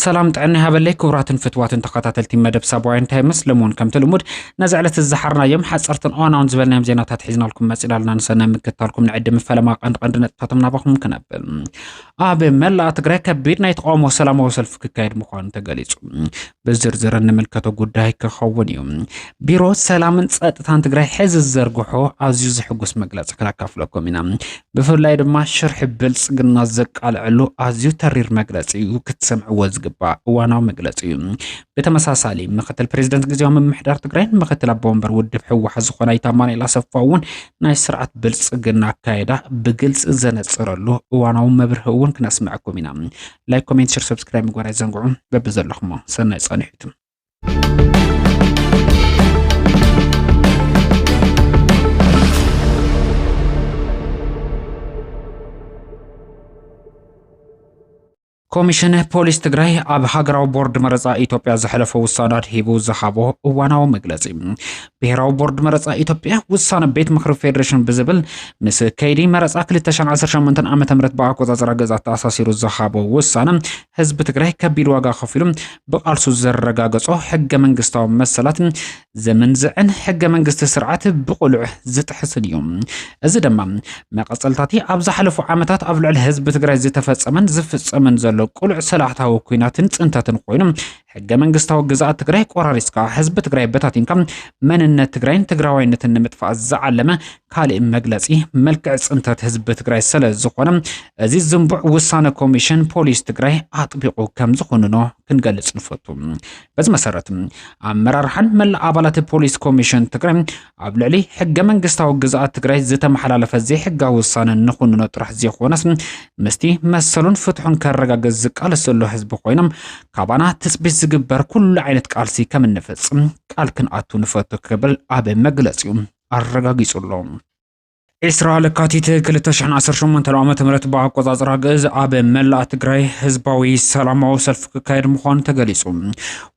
ሰላም ጥዕና ይሃበለይ ክቡራትን ፍትዋትን ተኸታተልቲ መደብ ሳባውያን ታይምስ፣ ሎምውን ከምቲ ልሙድ ነዚ ዕለት ዝዘሓርናዮም ሓፀርትን እዋናውን ዝበልናዮም ዜናታት ሒዝናልኩም መፂና ኣለና። ንሰናይ ምክታልኩም ንዕድም ፈለማ ቀንዲ ቀንዲ ነጥብታቶም ናባኹም ክነብል። ኣብ መላእ ትግራይ ከቢድ ናይ ተቃውሞ ሰላማዊ ሰልፊ ክካየድ ምዃኑ ተገሊጹ። ብዝርዝር እንምልከቶ ጉዳይ ክኸውን እዩ። ቢሮ ሰላምን ጸጥታን ትግራይ ሕዚ ዝዘርግሖ ኣዝዩ ዝሕጉስ መግለጺ ክነካፍለኩም ኢና። ብፍላይ ድማ ሽርሒ ብልጽግና ዘቃልዐሉ ኣዝዩ ተሪር መግለጺ እዩ፣ ክትሰምዕዎ ዝግባእ እዋናዊ መግለጺ እዩ። ብተመሳሳሊ ምክትል ፕሬዚደንት ግዜያዊ ምምሕዳር ትግራይን ምክትል ኣቦ ወንበር ውድብ ህወሓት ዝኾነ ኣይተ ኣማኑኤል ኣሰፋ እውን ናይ ስርዓት ብልጽግና ኣካየዳ ብግልጺ ዘነጽረሉ እዋናዊ መብርሂ እውን ክነስምዐኩም ኢና። ላይክ፣ ኮሜንት፣ ሸር፣ ሰብስክራይብ ምግባር ኣይዘንግዑ። በብዘለኹሞ ሰናይ ጻንሒቱ። ኮሚሽን ፖሊስ ትግራይ ኣብ ሃገራዊ ቦርድ መረፃ ኢትዮጵያ ዘሕለፎ ውሳነ ኣድሂቡ ዝሃቦ እዋናዊ መግለፂ። ብሄራዊ ቦርድ መረፃ ኢትዮጵያ ውሳነ ቤት ምኽሪ ፌዴሬሽን ብዝብል ምስ ከይዲ መረፃ ክልተ ሽሕን ዓሰርተ ሸሞንተን ዓመተ ምህረት ብኣቆፃፅራ ግዝኣት ተኣሳሲሩ ዝሃቦ ውሳነ ህዝቢ ትግራይ ከቢድ ዋጋ ከፊሉ ብቃልሱ ዘረጋገጾ ሕገ መንግስታዊ መሰላት ዘምንዝዕን ሕገ መንግስቲ ስርዓት ብቕሉዕ ዝጥሕስን እዩ። እዚ ድማ መቐጸልታቲ ኣብ ዝሓለፉ ዓመታት ኣብ ልዕሊ ህዝቢ ትግራይ ዝተፈጸመን ዝፍጸምን ዘሎ ቅሉዕ ሰላዕታዊ ኲናትን ጽንተትን ኮይኑ፣ ሕገ መንግስታዊ ግዝኣት ትግራይ ቆራሪስካ፣ ህዝቢ ትግራይ በታቲንካ፣ መንነት ትግራይን ትግራዋይነትን ንምጥፋእ ዝዓለመ ካልእ መግለጺ መልክዕ ጽንተት ህዝቢ ትግራይ ስለ ዝኾነ፣ እዚ ዝንቡዕ ውሳነ ኮሚሽን ፖሊስ ትግራይ ኣጥቢቑ ከም ዝኹንኖ ክንገልጽ ንፈቱ። በዚ መሰረት፣ ኣመራርሓን መላእ ኣባላት ፖሊስ ኮሚሽን ትግራይ ኣብ ልዕሊ ሕገ መንግስታዊ ግዝኣት ትግራይ ዝተመሓላለፈ ዘይሕጋዊ ውሳነ ንኹንኖ ጥራሕ ዘይኮነስ፣ ምስቲ መሰሉን ፍትሑን ከረጋግጽ ዝቃለስ ዘሎ ህዝቢ ኮይኖም፣ ካባና ትጽቢት ዝግበር ኩሉ ዓይነት ቃልሲ ከም እንፈጽም ቃል ክንኣቱ ንፈቱ ክብል ኣብ መግለጺኡ ኣረጋጊጹ ኣሎ። ዕስራ ለካቲት ክልተ ሽሕን ዓሰርተ ሸሞንተን ዓመተ ምህረት ብኣቆጻጽራ ግእዝ ኣብ መላእ ትግራይ ህዝባዊ ሰላማዊ ሰልፊ ክካየድ ምዃኑ ተገሊጹ።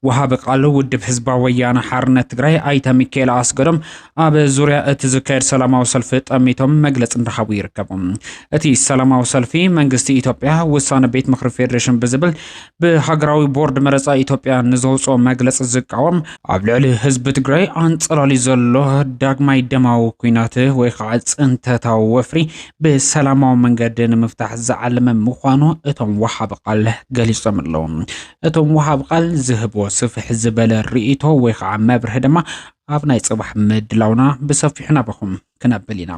ወሃቢ ቃል ውድብ ህዝባዊ ወያነ ሓርነት ትግራይ ኣይተ ሚካኤል ኣስገዶም ኣብ ዙርያ እቲ ዝካየድ ሰላማዊ ሰልፊ ጠሚቶም መግለጺ እንዳሃቡ ይርከቡ። እቲ ሰላማዊ ሰልፊ መንግስቲ ኢትዮጵያ ውሳነ ቤት ምኽሪ ፌዴሬሽን ብዝብል ብሃገራዊ ቦርድ መረጻ ኢትዮጵያ ንዘውፅኦ መግለጺ ዝቃወም፣ ኣብ ልዕሊ ህዝቢ ትግራይ ኣንጸላልዩ ዘሎ ዳግማይ ደማዊ ኲናት ወይ ከዓ ጽንተታዊ ወፍሪ ብሰላማዊ መንገዲ ንምፍታሕ ዝዓለመ ምዃኑ እቶም ወሃቢ ቃል ገሊጾም ኣለዉ። እቶም ወሃቢ ቃል ዝህብዎ ስፍሕ ዝበለ ርእይቶ ወይ ከዓ መብርሂ ድማ ኣብ ናይ ጽባሕ ምድላውና ብሰፊሑ ናባኹም ክነብል ኢና።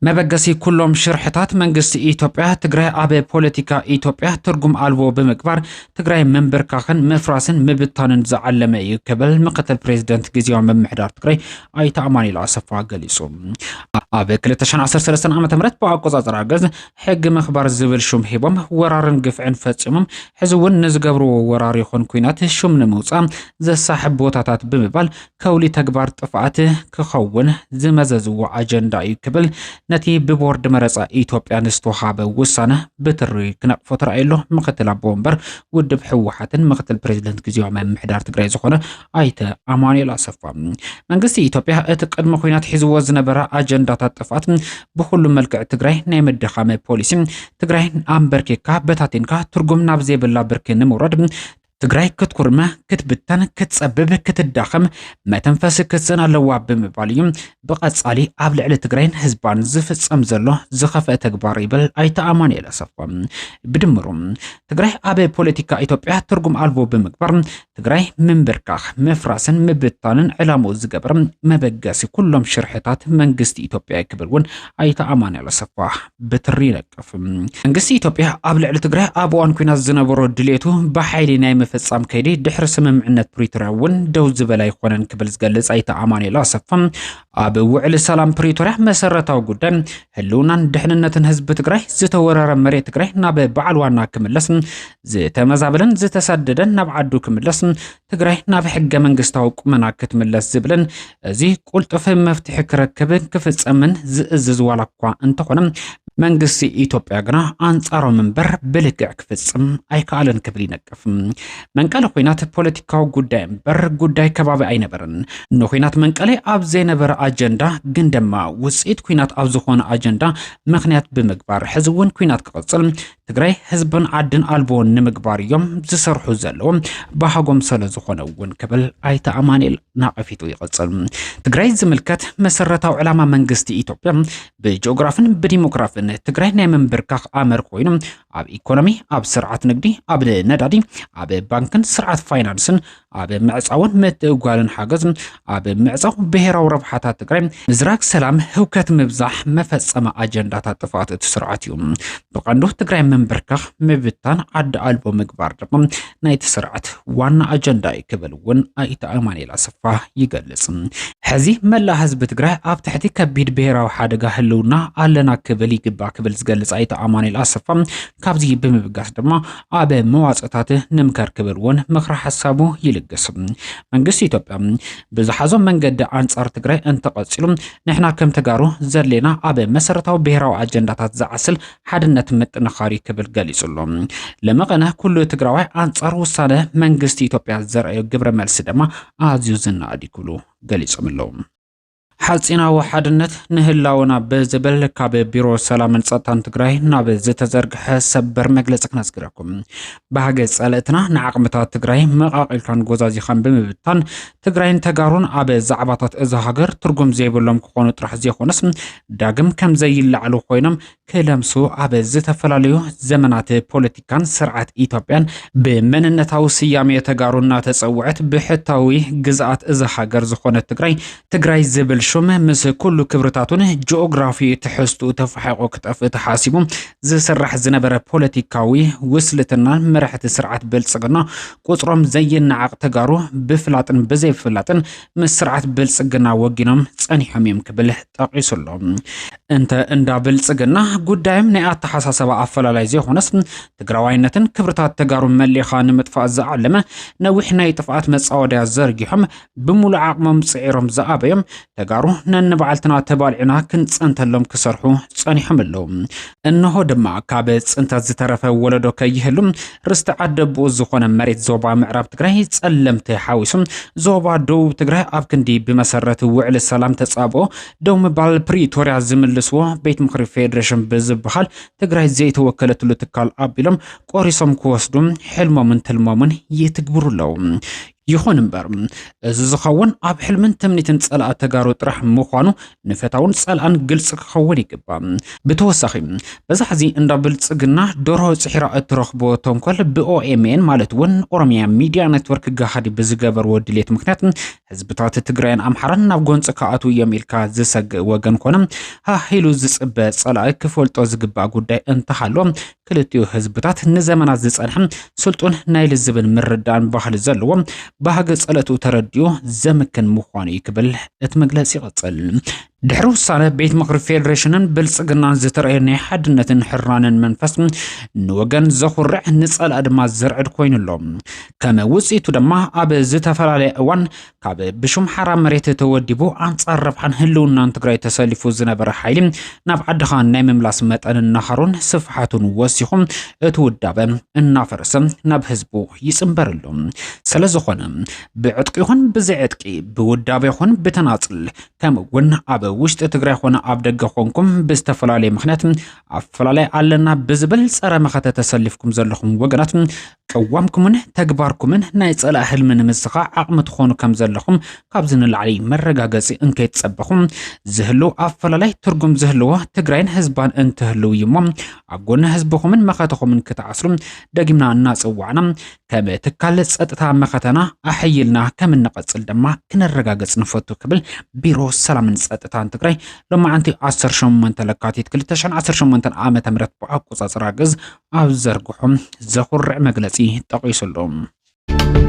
መበገሲ ኩሎም ሽርሕታት መንግስቲ ኢትዮጵያ፣ ትግራይ ኣብ ፖለቲካ ኢትዮጵያ ትርጉም ኣልቦ ብምግባር፣ ትግራይ ምንብርካኽን ምፍራስን ምብታንን ዝዓለመ እዩ ክብል ምክትል ፕሬዚደንት ግዜያዊ ምምሕዳር ትግራይ ኣይተ ኣማኑኤል ኣሰፋ ገሊጹ። ኣብ ክልተ ሽሕን ዓሰርተ ሰለስተን ዓመተ ምህረት ብኣቆጻጽራ ግእዝ ሕጊ ምኽባር ዝብል ሹም ሂቦም ወራርን ግፍዕን ፈጺሞም፣ ሕዚ እውን ንዝገብርዎ ወራር ይኹን ኲናት ሹም ንምውጻእ ዘሳሕብ ቦታታት ብምባል ከውሊ ተግባር ጥፍኣት ክኸውን ዝመዘዝዎ ኣጀንዳ እዩ ክብል ነቲ ብቦርድ መረጻ ኢትዮጵያ ንዝተወሃበ ውሳነ ብትሪ ክነቕፎ ተራእዩ ኣሎ። ምክትል ኣቦ ወንበር ውድብ ህወሓትን ምክትል ፕሬዚደንት ግዜያዊ ምምሕዳር ትግራይ ዝኾነ ኣይተ ኣማኑኤል ኣሰፋ፣ መንግስቲ ኢትዮጵያ እቲ ቅድሚ ኲናት ሒዝዎ ዝነበረ ኣጀንዳታት ጥፍኣት ብኹሉ መልክዕ ትግራይ ናይ ምድኻም ፖሊሲ፣ ትግራይ ኣንበርኪካ በታቲንካ ትርጉም ናብ ዘይብላ ብርኪ ንምውራድ፣ ትግራይ ክትኩርመ፣ ክትብተን፣ ክትጸብብ፣ ክትዳኸም፣ መተንፈሲ ክትስእን ኣለዋ ብምባል እዩ ብቐጻሊ ኣብ ልዕሊ ትግራይን ህዝባን ዝፍጸም ዘሎ ዝኸፍአ ተግባር ይብል ኣይተ ኣማኑኤል ኣሰፋ። ብድምሩ ትግራይ ኣብ ፖለቲካ ኢትዮጵያ ትርጉም ኣልቦ ብምግባር ትግራይ ምንብርካኽ፣ ምፍራስን ምብታንን ዕላምኡ ዝገበረ መበገሲ ኩሎም ሽርሕታት መንግስቲ ኢትዮጵያ እዩ ክብል እውን ኣይተ ኣማኑኤል ኣሰፋ ብትሪ ይነቅፍ። መንግስቲ ኢትዮጵያ ኣብ ልዕሊ ትግራይ ኣብ እዋን ኲናት ዝነበሮ ድሌቱ ብሓይሊ ናይ ምፍጻም ከይዲ ድሕሪ ስምምዕነት ፕሪቶርያ እውን ደው ዝበለ ኣይኮነን ክብል ዝገልጽ ኣይተ ኣማኑኤል ኣሰፋ፣ ኣብ ውዕሊ ሰላም ፕሪቶርያ መሰረታዊ ጉዳይ ህልውናን ድሕንነትን ህዝቢ ትግራይ፣ ዝተወረረ መሬት ትግራይ ናብ በዓል ዋና ክምለስ፣ ዝተመዛበለን ዝተሰደደን ናብ ዓዱ ክምለስ፣ ትግራይ ናብ ሕገ መንግስታዊ ቁመና ክትምለስ ዝብልን እዚ ቁልጡፍ መፍትሒ ክረክብ ክፍጸምን ዝእዝዝ ዋላ እኳ እንተኾነ፣ መንግስቲ ኢትዮጵያ ግና ኣንጻሮም እምበር ብልክዕ ክፍጽም ኣይከኣለን ክብል ይነቅፍ። መንቀሊ ኲናት ፖለቲካዊ ጉዳይ እምበር ጉዳይ ከባቢ ኣይነበረን። ንኲናት መንቀሊ ኣብ ዘይነበረ ኣጀንዳ ግን ድማ ውጽኢት ኲናት ኣብ ዝኾነ ኣጀንዳ ምኽንያት ብምግባር ሕዚ እውን ኲናት ክቕጽል ትግራይ ህዝብን ዓድን ኣልቦ ንምግባር እዮም ዝሰርሑ ዘለዉ፣ ባህጎም ስለ ዝኾነ እውን ክብል ኣይተ ኣማኑኤል ናቐፊቱ ይቐጽል። ትግራይ ዝምልከት መሰረታዊ ዕላማ መንግስቲ ኢትዮጵያ ብጂኦግራፍን ብዲሞግራፍን ትግራይ ናይ ምንብርካኽ ኣመር ኮይኑ ኣብ ኢኮኖሚ፣ ኣብ ስርዓት ንግዲ፣ ኣብ ነዳዲ፣ ኣብ ባንክን ስርዓት ፋይናንስን ኣብ ምዕፃውን ምትእጓልን ሓገዝ ኣብ ምዕፃው ብሄራዊ ረብሓታት ትግራይ ምዝራግ ሰላም ህውከት ምብዛሕ መፈፀሚ ኣጀንዳታት ጥፍኣት እቲ ስርዓት እዩ። ብቐንዱ ትግራይ ምንብርካኽ ምብታን ዓዲ ኣልቦ ምግባር ድማ ናይቲ ስርዓት ዋና ኣጀንዳ እዩ ክብል እውን ኣይተ ኣማኑኤል ኣሰፋ ይገልጽ። ሕዚ መላእ ህዝቢ ትግራይ ኣብ ትሕቲ ከቢድ ብሄራዊ ሓደጋ ህልውና ኣለና ክብል ይግባእ ክብል ዝገልጽ ኣይተ ኣማኑኤል ኣሰፋ ካብዚ ብምብጋስ ድማ ኣብ መዋፅእታት ንምከር ክብል እውን ምኽሪ ሓሳቡ ይልግስ። መንግስቲ ኢትዮጵያ ብዝሓዞ መንገዲ ኣንጻር ትግራይ እንተቐፂሉ ንሕና ከም ተጋሩ ዘድሌና ኣብ መሰረታዊ ብሄራዊ ኣጀንዳታት ዝዓስል ሓድነት ምጥንኻር እዩ ክብል ገሊጹ ኣሎ። ለመቐነ ኩሉ ትግራዋይ ኣንጻር ውሳነ መንግስቲ ኢትዮጵያ ዘርኣዮ ግብረ መልሲ ድማ ኣዝዩ ዝነኣድ እዩ ክብሉ ገሊጾም ኣለዉ። ሓጺናዊ ሓድነት ንህላወና ብዝብል ካብ ቢሮ ሰላምን ጸጥታን ትግራይ ናብ ዝተዘርግሐ ሰበር መግለጺ ክነስግረኩም። ባህገ ጸለእትና ንዓቕምታት ትግራይ መቓቒልካን ጎዛዚኻን ብምብታን ትግራይን ተጋሩን ኣብ ዛዕባታት እዛ ሃገር ትርጉም ዘይብሎም ክኾኑ ጥራሕ ዘይኮነስ ዳግም ከም ዘይለዓሉ ኮይኖም ክለምሱ ኣብ ዝተፈላለዩ ዘመናት ፖለቲካን ስርዓት ኢትዮጵያን ብመንነታዊ ስያሜ ተጋሩ እናተጸውዐት ብሕታዊ ግዝኣት እዛ ሃገር ዝኾነት ትግራይ ትግራይ ዝብል ሹም ምስ ኩሉ ክብርታቱን ጂኦግራፊ ትሕዝቱ ተፋሒቑ ክጠፍእ ተሓሲቡ ዝስራሕ ዝነበረ ፖለቲካዊ ውስልትናን መራሕቲ ስርዓት ብልጽግና ቁጽሮም ዘይነዓቕ ተጋሩ ብፍላጥን ብዘይፍላጥን ምስ ስርዓት ብልጽግና ወጊኖም ጸኒሖም እዮም ክብል ጠቒሱ ኣሎ። እንተ እንዳ ብልጽግና ጉዳዮም ናይ ኣተሓሳሰባ ኣፈላላይ ዘይኮነስ ትግራዋይነትን ክብርታት ተጋሩ መሊኻ ንምጥፋእ ዝዓለመ ነዊሕ ናይ ጥፍኣት መጻወድያ ዘርጊሖም ብምሉእ ዓቕሞም ጽዒሮም ዝኣበዮም ተጋሩ ነንባዕልትና ተባሊዕና ክንጸንተሎም ክሰርሑ ጸኒሖም ኣለዉ። እንሆ ድማ ካብ ጽንተት ዝተረፈ ወለዶ ከይህሉ ርስቲ ዓደቦኡ ዝኾነ መሬት ዞባ ምዕራብ ትግራይ ጸለምቲ ሓዊሱ ዞባ ደቡብ ትግራይ ኣብ ክንዲ ብመሰረት ውዕሊ ሰላም ተጻብኦ ደው ምባል ፕሪቶርያ ዝምልስዎ ቤት ምኽሪ ፌዴሬሽን ብዝበሃል ትግራይ ዘይተወከለትሉ ትካል ኣቢሎም ቆሪሶም ክወስዱ ሕልሞምን ትልሞምን ይትግብሩ ኣለዉ። ይኹን እምበር እዚ ዝኸውን ኣብ ሕልምን ትምኒትን ጸላእ ተጋሩ ጥራሕ ምዃኑ ንፈታውን ጸላእን ግልጺ ክኸውን ይግባእ። ብተወሳኺ በዛ ሕዚ እንዳ ብልጽግና ደርሆ ጽሒራ እትረኽቦ ተንኮል ብኦኤምኤን ማለት እውን ኦሮሚያ ሚድያ ኔትወርክ ጋሃዲ ብዝገበርዎ ድሌት ምክንያት ህዝብታት ትግራይን ኣምሓራን ናብ ጎንፂ ክኣትዉ እዮም ኢልካ ዝሰግእ ወገን ኮነ ሃሂሉ ዝፅበ ጸላኢ ክፈልጦ ዝግባእ ጉዳይ እንተሃሎ ክልቲኡ ህዝብታት ንዘመናት ዝጸንሐ ስልጡን ናይ ልዝብን ምርዳእን ባህሊ ዘለዎ ባህጊ ጸለቱ ተረዲኡ ዘምክን ምዃኑ እዩ ክብል እቲ መግለጺ ይቐጽል። ድሕሪ ውሳነ ቤት ምኽሪ ፌዴሬሽንን ብልጽግናን ዝተረኣየ ናይ ሓድነትን ሕራንን መንፈስ ንወገን ዘኹርዕ ንጸላኢ ድማ ዘርዕድ ኮይኑ ኣሎ። ከም ውጽኢቱ ድማ ኣብ ዝተፈላለየ እዋን ካብ ብሹም ሓራ መሬት ተወዲቡ ኣንጻር ረብሓን ህልውናን ትግራይ ተሰሊፉ ዝነበረ ሓይሊ ናብ ዓድኻ ናይ ምምላስ መጠንን ናሃሩን ስፍሓቱን ወሲኹ እቲ ውዳበ እናፈረሰ ናብ ህዝቡ ይጽንበር ኣሎ። ስለዝኾነ ብዕጥቂ ይኹን ብዘይዕጥቂ ብውዳበ ይኹን ብተናጽል ከምኡ እውን ኣብ ውሽጢ ትግራይ ኾነ ኣብ ደገ ኾንኩም ብዝተፈላለየ ምኽንያት ኣፈላላይ ኣለና ብዝብል ጸረ መኸተ ተሰሊፍኩም ዘለኹም ወገናት ቅዋምኩምን ተግባርኩምን ናይ ጸላእ ህልሚ ንምስኻዕ ዓቕሚ ትኾኑ ከም ዘለኹም ካብዚ ንላዕሊ መረጋገጺ እንከይትጸበኹም ዝህልው ኣፈላላይ ትርጉም ዝህልዎ ትግራይን ህዝባን እንትህልው እዩ እሞ ኣብ ጎኒ ህዝብኹምን መኸተኹምን ክትዓስሉ ደጊምና እናጸዋዕና ከም ትካል ጸጥታ መኸተና ኣሕይልና ከም እንቐጽል ድማ ክነረጋግጽ ንፈቱ ክብል ቢሮ ሰላምን ጸጥታን ትግራይ ሎማዓንቲ ዓሰርተ ሸሞንተ ለካቲት ክልተ ሽሕን ዓሰርተ ሸሞንተን ዓመተ ምህረት ብኣቆጻጽራ ግእዝ ኣብ ዘርግሖ ዘኹርዕ መግለጺ ጠቒሱ ኣሎ።